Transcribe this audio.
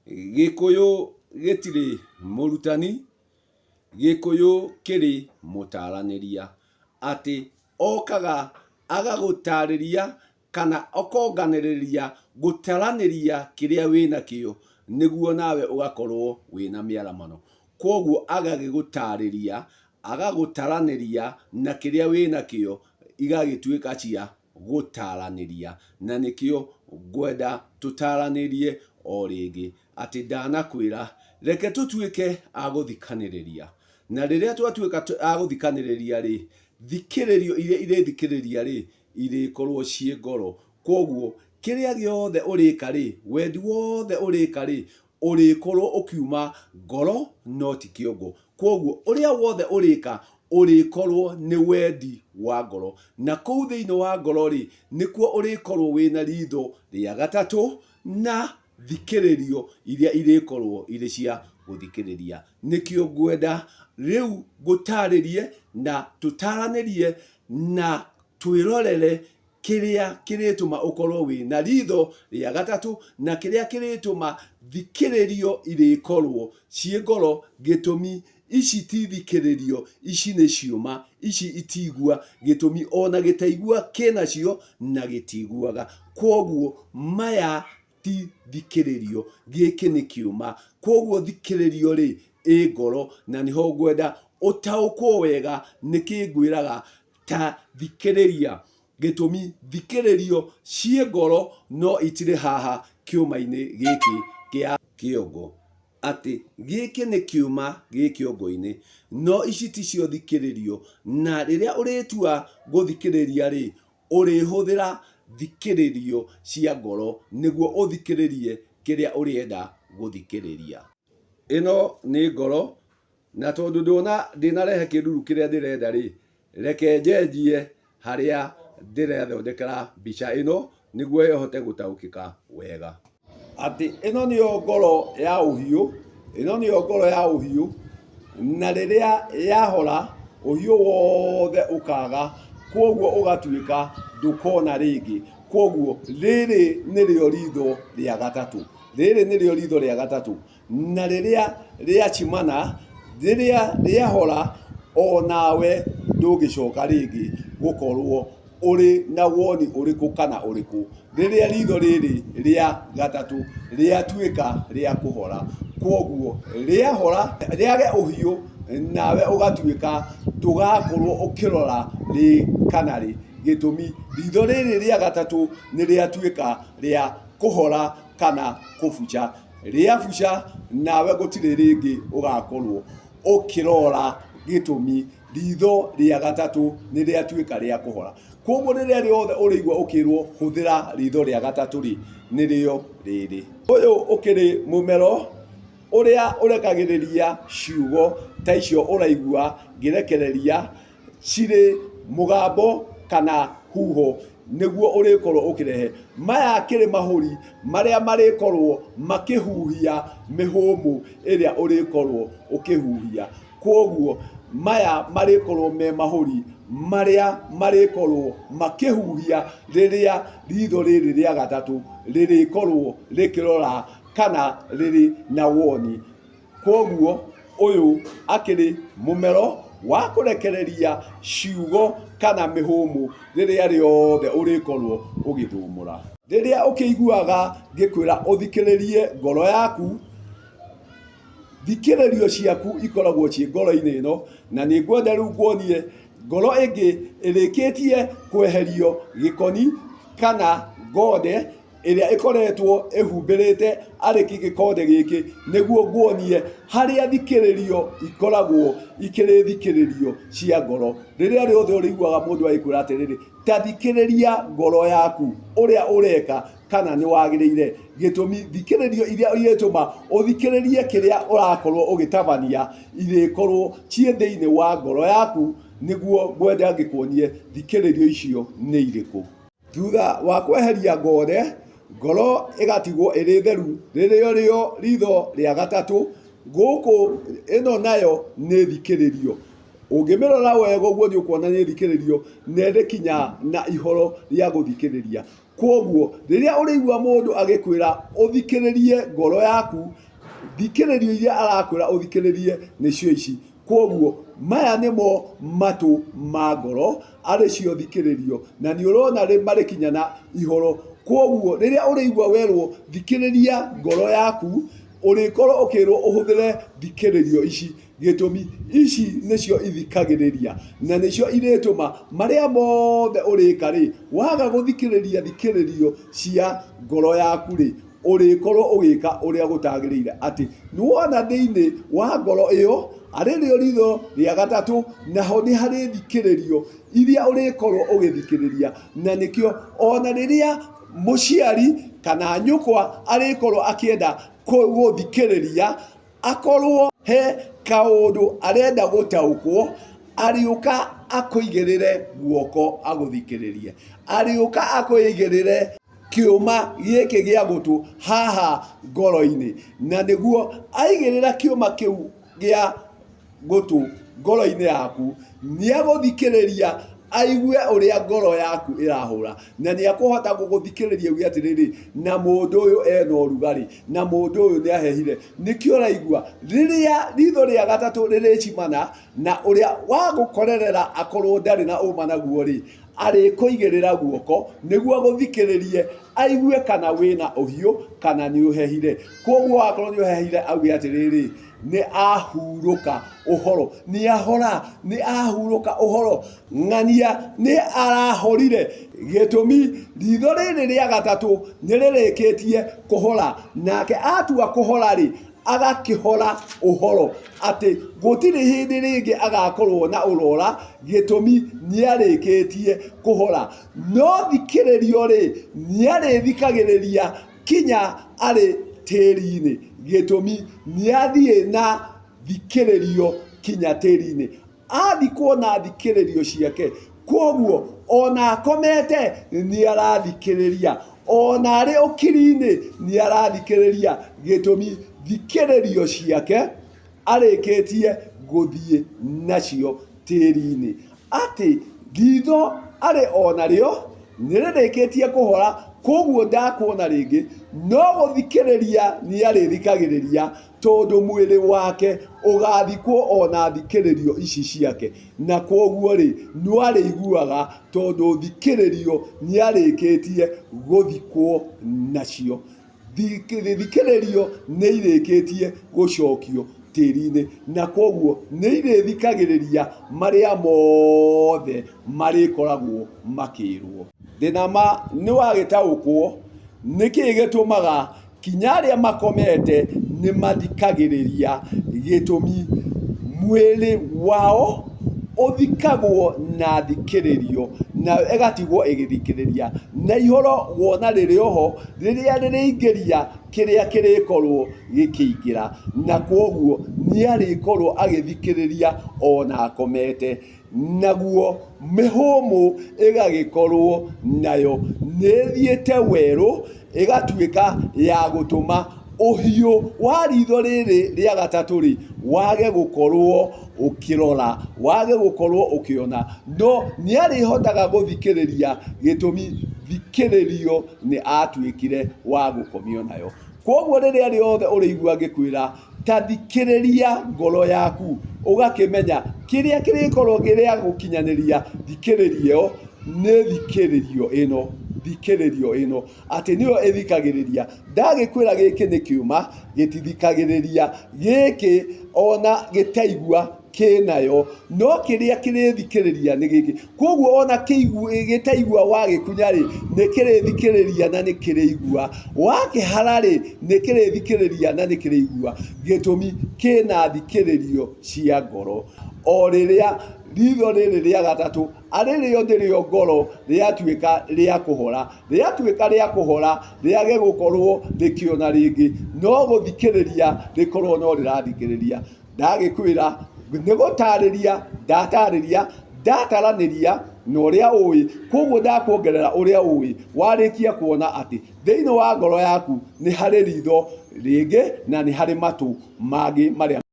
Gĩkũyũ gĩtirĩ mũrutani, Gĩkũyũ kĩrĩ mũtaranĩria. Atĩ okaga agagũtarĩria kana akonganĩrĩria gũtaranĩria kĩrĩa wĩnakĩo nĩguo nawe ũgakorwo wĩna mĩaramano. Kwoguo agagĩgũtarĩria, agagũtaranĩria na kĩrĩa wĩnakĩo igagĩtuĩka cia gũtaranĩria. Na nĩkĩo ngwenda tũtaranĩrie o rĩngĩ atĩ ndanakwĩra reke tũtuĩke a gũthikanĩrĩria. Na rĩrĩa twatuĩka a gũthikanĩrĩria rĩ, thikĩrĩrio iria irĩthikĩrĩria rĩ, irĩkorwo ciĩ ngoro. Kwoguo kĩrĩa gĩothe ũrĩka rĩ, wendi wothe ũrĩka rĩ, ũrĩkorwo ũkiuma ngoro no ti kĩongo. Kwoguo ũrĩa wothe ũrĩka ũrĩkorwo nĩ wendi wa ngoro. Na kũu thĩinĩ wa ngoro rĩ, nĩkuo ũrĩkorwo wĩna ritho rĩa gatatũ na thikĩrĩrio iria irĩkorwo irĩ cia gũthikĩrĩria. Nĩkĩo ngwenda rĩu ngũtarĩrie na tũtaranĩrie na twĩrorere kĩrĩa kĩrĩtũma ũkorwo wĩ na ritho rĩa gatatũ na kĩrĩa kĩrĩtũma thikĩrĩrio irĩkorwo ciĩ ngoro. Gĩtũmi ici ti thikĩrĩrio, ici nĩ ciũma, ici itiigua. Gĩtũmi ona gĩtaigua kĩnacio na gĩtiguaga. Kwoguo maya ti thikĩrĩrio, gĩkĩ nĩ kĩũma. Kwoguo thikĩrĩrio rĩ, ĩ ngoro, na nĩho ngwenda ũtaũkwo wega nĩkĩ ngwĩraga ta thikĩrĩria. Gĩtũmi thikĩrĩrio ciĩ ngoro no itirĩ haha kĩũma-inĩ gĩkĩ kĩa kĩongo. Atĩ gĩkĩ nĩ kĩũma gĩ kĩongo-inĩ, no ici ticio thikĩrĩrio, na rĩrĩa ũrĩtua gũthikĩrĩria rĩ, ũrĩhũthĩra thikĩrĩrio cia ngoro nĩguo ũthikĩrĩrie kĩrĩa ũrĩenda gũthikĩrĩria. Ĩno nĩ ngoro, na tondũ ndona ndĩnarehe kĩruru kĩrĩa ndĩrenda rĩ, reke njenjie harĩa ndĩrathondekera mbica ĩno nĩguo ĩhote gũtaũkĩka wega. Atĩ ĩno nĩyo ngoro ya ũhiũ, ĩno nĩyo ngoro ya ũhiũ, na rĩrĩa yahora, ũhiũ wothe ũkaga, kwoguo ũgatuĩka ndũkona rĩngĩ. Kwoguo rĩrĩ nĩrĩo ritho rĩa gatatũ, rĩrĩ nĩrĩo ritho rĩa gatatũ. Na rĩrĩa rĩacimana, rĩrĩa rĩahora, o nawe ndũngĩcoka rĩngĩ gũkorwo ũrĩ na woni ũrĩkũ kana ũrĩkũ, rĩrĩa ritho rĩrĩ rĩa gatatũ rĩatuĩka rĩa kũhora. Kwoguo rĩahora, rĩage ũhiũ, nawe ũgatuĩka ndũgakorwo ũkĩrora rĩ kana rĩ. Gĩtũmi, ritho rĩrĩ rĩa gatatũ nĩ rĩatuĩka rĩa kũhora kana kũbuca. Rĩabuca, nawe gũtirĩ rĩngĩ ũgakorwo ũkĩrora. Gĩtũmi, ritho rĩa gatatũ nĩ rĩatuĩka rĩa kũhora. Kwoguo rĩrĩa rĩothe ũrĩigua ũkĩrwo hũthĩra ritho rĩa gatatũ rĩ, nĩrĩo rĩrĩ. Ũyũ ũkĩrĩ mũmero ũrĩa ũrekagĩrĩria ciugo ta icio ũraigua ngĩrekereria cirĩ mũgambo kana huho nĩguo ũrĩkorwo ũkĩrehe. Maya akĩrĩ mahũri marĩa marĩkorwo makĩhuhia mĩhũmũ ĩrĩa ũrĩkorwo ũkĩhuhia. Kwoguo maya marĩkorwo me mahũri marĩa marĩkorwo makĩhuhia rĩrĩa ritho rĩrĩ rĩa gatatũ rĩrĩkorwo rĩkĩrora kana rĩrĩ na woni. Kwoguo ũyũ akĩrĩ mũmero wa kũrekereria ciugo kana mĩhũmũ rĩrĩa rĩothe ũrĩkorwo ũgĩthũmũra. Rĩrĩa ũkĩiguaga ngĩkwĩra ũthikĩrĩrie ngoro yaku, thikĩrĩrio ciaku ikoragwo ciĩ ngoro-inĩ ĩno, na nĩ ngwenda rĩu nguonie ngoro ĩngĩ ĩrĩkĩtie kweherio gĩkoni kana ngonde ĩrĩa ĩkoretwo ĩhumbĩrĩte arĩki gĩkonde gĩkĩ, nĩguo nguonie harĩa thikĩrĩrio ikoragwo ikĩrĩ thikĩrĩrio cia ngoro. Rĩrĩa rĩothe ũrĩiguaga mũndũ agĩkwĩra atĩrĩrĩ, ta thikĩrĩria ngoro yaku ũrĩa ũreka kana nĩ wagĩrĩire. Gĩtũmi, thikĩrĩrio iria irĩtũma ũthikĩrĩrie kĩrĩa ũrakorwo ũgĩtabania irĩkorwo ciĩ thĩinĩ wa ngoro yaku, nĩguo ngwenda ngĩkuonie thikĩrĩrio icio nĩ irĩkũ. Thutha wa kweheria ngore, ngoro ĩgatigwo ĩrĩ theru rĩrĩo rĩo ritho rĩa gatatũ, gũkũ ĩno nayo nĩ thikĩrĩrio. Ũngĩmĩrora wega ũguo nĩ ũkuona nĩ thikĩrĩrio na ĩrĩ kinya na ihoro rĩa gũthikĩrĩria. Kwoguo rĩrĩa ũrĩigua mũndũ agĩkwĩra ũthikĩrĩrie ngoro yaku, thikĩrĩrio iria arakwĩra ũthikĩrĩrie nĩcio ici. Kwoguo maya nĩmo matũ ma ngoro arĩ cio thikĩrĩrio, na nĩ ũrona marĩkinya na ihoro. Kwoguo rĩrĩa ũrĩigua werwo thikĩrĩria ngoro yaku, ũrĩkorwo ũkĩrwo ũhũthĩre thikĩrĩrio ici. Gĩtũmi, ici nĩcio ithikagĩrĩria, na nĩcio irĩtũma marĩa mothe ũrĩka-rĩ, waga gũthikĩrĩria thikĩrĩrio cia ngoro yaku-rĩ, ũrĩkorwo ũgĩka ũrĩa gũtagĩrĩire. Atĩ nĩwona thĩinĩ wa ngoro ĩyo, arĩ rĩo ritho rĩa gatatũ, naho nĩ harĩ thikĩrĩrio iria ũrĩkorwo ũgĩthikĩrĩria. Na nĩkĩo ona rĩrĩa mũciari kana nyũkwa arĩkorwo akĩenda gũthikĩrĩria, Akorwo he kaũndũ arenda gũtaũkwo, arĩũka akũigĩrĩre guoko agũthikĩrĩrie. Arĩũka akũigĩrĩre kĩũma gĩkĩ gĩa gũtũ haha ngoro-inĩ. Na nĩguo aigĩrĩra kĩũma kĩu gĩa gũtũ ngoro-inĩ yaku, nĩ agũthikĩrĩria aigue ũrĩa ngoro yaku ĩrahũra, na nĩ akũhota gũgũthikĩrĩria auge atĩrĩrĩ, na mũndũ ũyũ ena ũrugarĩ, na mũndũ ũyũ nĩ ahehire. Nĩkĩo ũraigua rĩrĩa ritho rĩa gatatũ rĩrĩcimana na ũrĩa wagũkorerera akorwo ndarĩ na ũma naguo rĩ, arĩkũigĩrĩra guoko nĩguo agũthikĩrĩrie aigue kana wĩna ũhiũ kana nĩ ũhehire. Kwoguo wakorwo nĩ ũhehire auge atĩrĩrĩ, nĩ ahurũka ũhoro, nĩ ahora, nĩ ahurũka ũhoro, ng'ania nĩ arahorire. Gĩtũmi, ritho rĩrĩ rĩa gatatũ nĩ rĩrĩkĩtie kũhora, nake atua kũhora-rĩ, agakĩhora ũhoro atĩ gũtirĩ hĩndĩ rĩngĩ agakorwo na ũrora, gĩtũmi nĩ arĩkĩtie kũhora. No thikĩrĩrio-rĩ, nĩ arĩthikagĩrĩria kinya arĩ tĩri-inĩ. Gĩtũmi nĩathiĩ na thikĩrĩrio kinya tĩri-inĩ. Athikwo na thikĩrĩrio ciake. Kwoguo ona akomete nĩarathikĩrĩria. Ona arĩ ũkiri-inĩ nĩarathikĩrĩria. Gĩtũmi thikĩrĩrio ciake arĩkĩtie gũthiĩ nacio tĩri-inĩ. Atĩ ritho arĩ o narĩo nĩ rĩrĩkĩtie kũhora, kwoguo ndakuona rĩngĩ, no gũthikĩrĩria nĩ arĩthikagĩrĩria, tondũ mwĩrĩ wake ũgathikwo o na thikĩrĩrio ici ciake, na kwoguo-rĩ, no arĩiguaga tondũ thikĩrĩrio nĩ arĩkĩtie gũthikwo nacio. Thikĩrĩrio nĩ irĩkĩtie gũcokio tĩri-inĩ na kwoguo nĩ irĩthikagĩrĩria marĩa mothe marĩkoragwo makĩrwo. Ndĩna ma nĩ wagĩtaũkwo nĩkĩ gĩtũmaga kinya arĩa makomete nĩ mathikagĩrĩria gĩtũmi mwĩrĩ wao ũthikagwo na thikĩrĩrio nayo ĩgatigwo ĩgĩthikĩrĩria na ihoro wona rĩrĩ oho rĩrĩa rĩrĩingĩria kĩrĩa kĩrĩkorwo gĩkĩingĩra na kwoguo nĩarĩkorwo agĩthikĩrĩria ona akomete naguo mĩhũmũ ĩgagĩkorwo nayo nĩĩthiĩte werũ ĩgatuĩka ya gũtũma ũhiũ wa ritho rĩrĩ rĩa gatatũ rĩ, wage gũkorwo ũkĩrora, wage gũkorwo ũkĩona, no nĩ arĩhotaga gũthikĩrĩria gĩtũmi thikĩrĩrio nĩ atuĩkire wa gũkomio nayo. Kwoguo rĩrĩa rĩothe ũrĩigua ngĩkwĩra ta thikĩrĩria ngoro yaku, ũgakĩmenya kĩrĩa kĩrĩkorwo kĩrĩa gũkinyanĩria thikĩrĩrio ĩyo nĩ thikĩrĩrio ĩno, thikĩrĩrio ĩno atĩ nĩyo ĩthikagĩrĩria. Ndagĩkwĩra gĩkĩ nĩ kĩũma gĩtithikagĩrĩria, gĩkĩ ona gĩtaigua kĩnayo, no kĩrĩa kĩrĩthikĩrĩria nĩ gĩkĩ. Koguo ona gĩtaigua wagĩkunya rĩ, nĩ kĩrĩthikĩrĩria na nĩ kĩrĩigua. Wakĩhara rĩ, nĩ kĩrĩthikĩrĩria na nĩ kĩrĩigua. Gĩtũmi kĩna thikĩrĩrio cia ngoro. O rĩrĩa ritho rĩrĩ rĩa gatatũ arĩ rĩo nĩrĩo ngoro rĩatuĩka rĩa kũhora, rĩatuĩka rĩa kũhora rĩage gũkorwo rĩkĩona rĩngĩ, no gũthikĩrĩria rĩkorwo no rĩrathikĩrĩria. Ndagĩkwĩra nĩ gũtarĩria ndatarĩria, ndataranĩria na ũrĩa ũĩ, koguo ndakuongerera ũrĩa ũĩ, warĩkia kuona atĩ thĩinĩ wa ngoro yaku nĩ harĩ ritho rĩngĩ na nĩ harĩ matũ mangĩ marĩa.